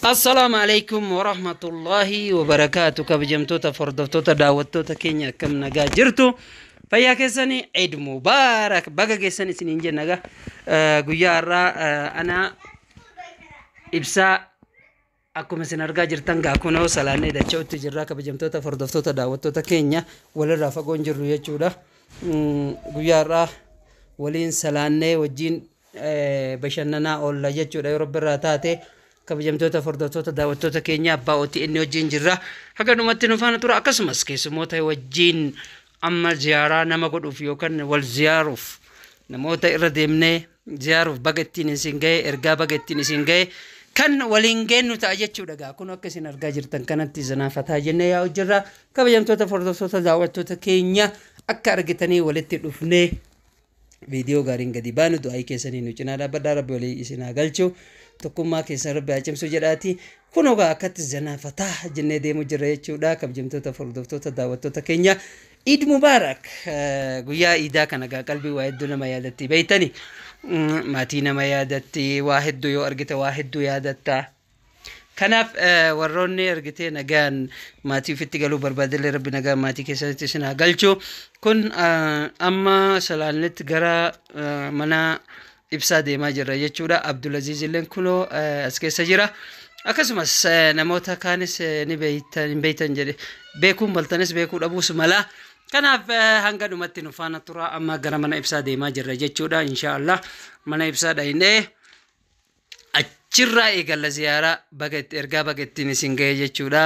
Assalaamu alaikum warahmatullaahi wabarakaatu. Kabajamtoota hordoftoota daawwattoota keenya, akkam nagaa jirtu? Fayyaa keessanii? Eid Mubaarak, baga geessan isiniin jenna. Egaa guyyaa har'aa ana Ibsaa akkuma isin argaa jirtan gaa kunoo salaannee dacha'utti jirra. Kabajamtoota hordoftoota daawwattoota keenya, walirraa fagoon jirru jechuudha. Guyyaa har'aa waliin salaannee wajjin bashannanaa oolla jechuudha yeroo birraa taate. Kabajamtoota hordoftoota daawwattoota keenya, abbaa otii inni wajjin jirra. Haga dhumatti nu faana tura. Akkasumas keessummoota wajjin amma ziyaaraa nama godhuuf yookaan wal ziyaaruuf, namoota irra deemnee ziyaaruuf, baga ittiin isin ga'e, ergaa baga ittiin isin ga'e kan waliin geennu ta'a jechuudha. Gaa kun akka isin argaa jirtan kanatti zanaafataa jennee yaa'u jirra. Kabajamtoota hordoftoota daawwattoota keenya, akka argitanii walitti dhufnee viidiyoo gaariin gadi baanu du'aayii keessanii nu cinaa dhaabbadhaa. Rabbi walii isin haa galchu, tokkummaa keessan Rabbi haa cimsu jedhaati. Kun egaa akkatti zanaafataa jennee deemu jirra jechuudha. Kabajamtoota hordoftoota daawwattoota keenya, Iid Mubaarak. Guyyaa iidaa kana gaa qalbii waa hedduu nama yaadatti, beeytani, maatii nama yaadatti, waa hedduu yoo argite waa hedduu yaadatta. Kanaaf warroonni argitee nagaan maatii ofitti galuu barbaadillee Rabbi nagaan maatii keessatti isin haa galchu. Kun amma salaannetti gara mana Ibsaa deemaa jirra jechuudha. Abdulaziz illee kunoo as keessa jira. Akkasumas namoota kaanis ni beeytan hin beeytan jedhe, beekuun maltanis beekuu dhabuus mala. Kanaaf hanga dhumatti nu faana tura. Amma gara mana Ibsaa deemaa jirra jechuudha. Inshaallah mana Ibsaa dhaynee achirraa eegalla ziyaaraa baga itti ergaa baga ittiin isin ga'e jechuudha.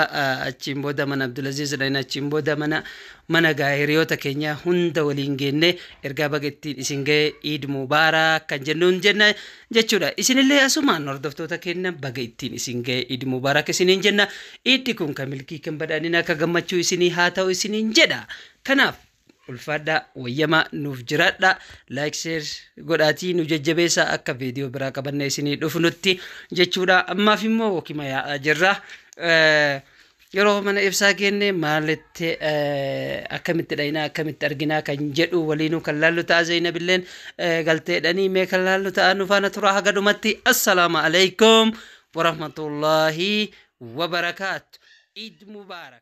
Achiin booda mana Abdulaziz dhayna, achiin booda mana gaa hiriyoota keenya hunda waliin geenne ergaa baga ittiin isin ga'e, Iid Mubaarak kan jennuun jenna jechuudha. Isinillee asumaan hordoftoota keenya baga ittiin isin ga'e, Iid Mubaarak isiniin jenna. Iiddi kun kan milkii, kan badhaadhina, akka gammachuu isinii haa ta'u isiniin jedha. Kanaaf ulfaadhaa, wayyamaa nuuf jiraadha. Like, share godhaatii nu jajjabeessaa akka viidiyoo biraa qabannee isinii dhufnutti jechuudha. Ammaaf immoo wakima yaa'aa jirra. Yeroo mana Ibsaa geenne maalitti, akkamitti dhayinaa, akkamitti arginaa kan jedhu waliinuu kan laallu ta'a. Zainabilleen galteedhanii mee kan laallu ta'a. Nu faana tura haga dhumatti. Assalaamu alaikum warahmatullaahi wabarakaatu. Iid Mubaarak.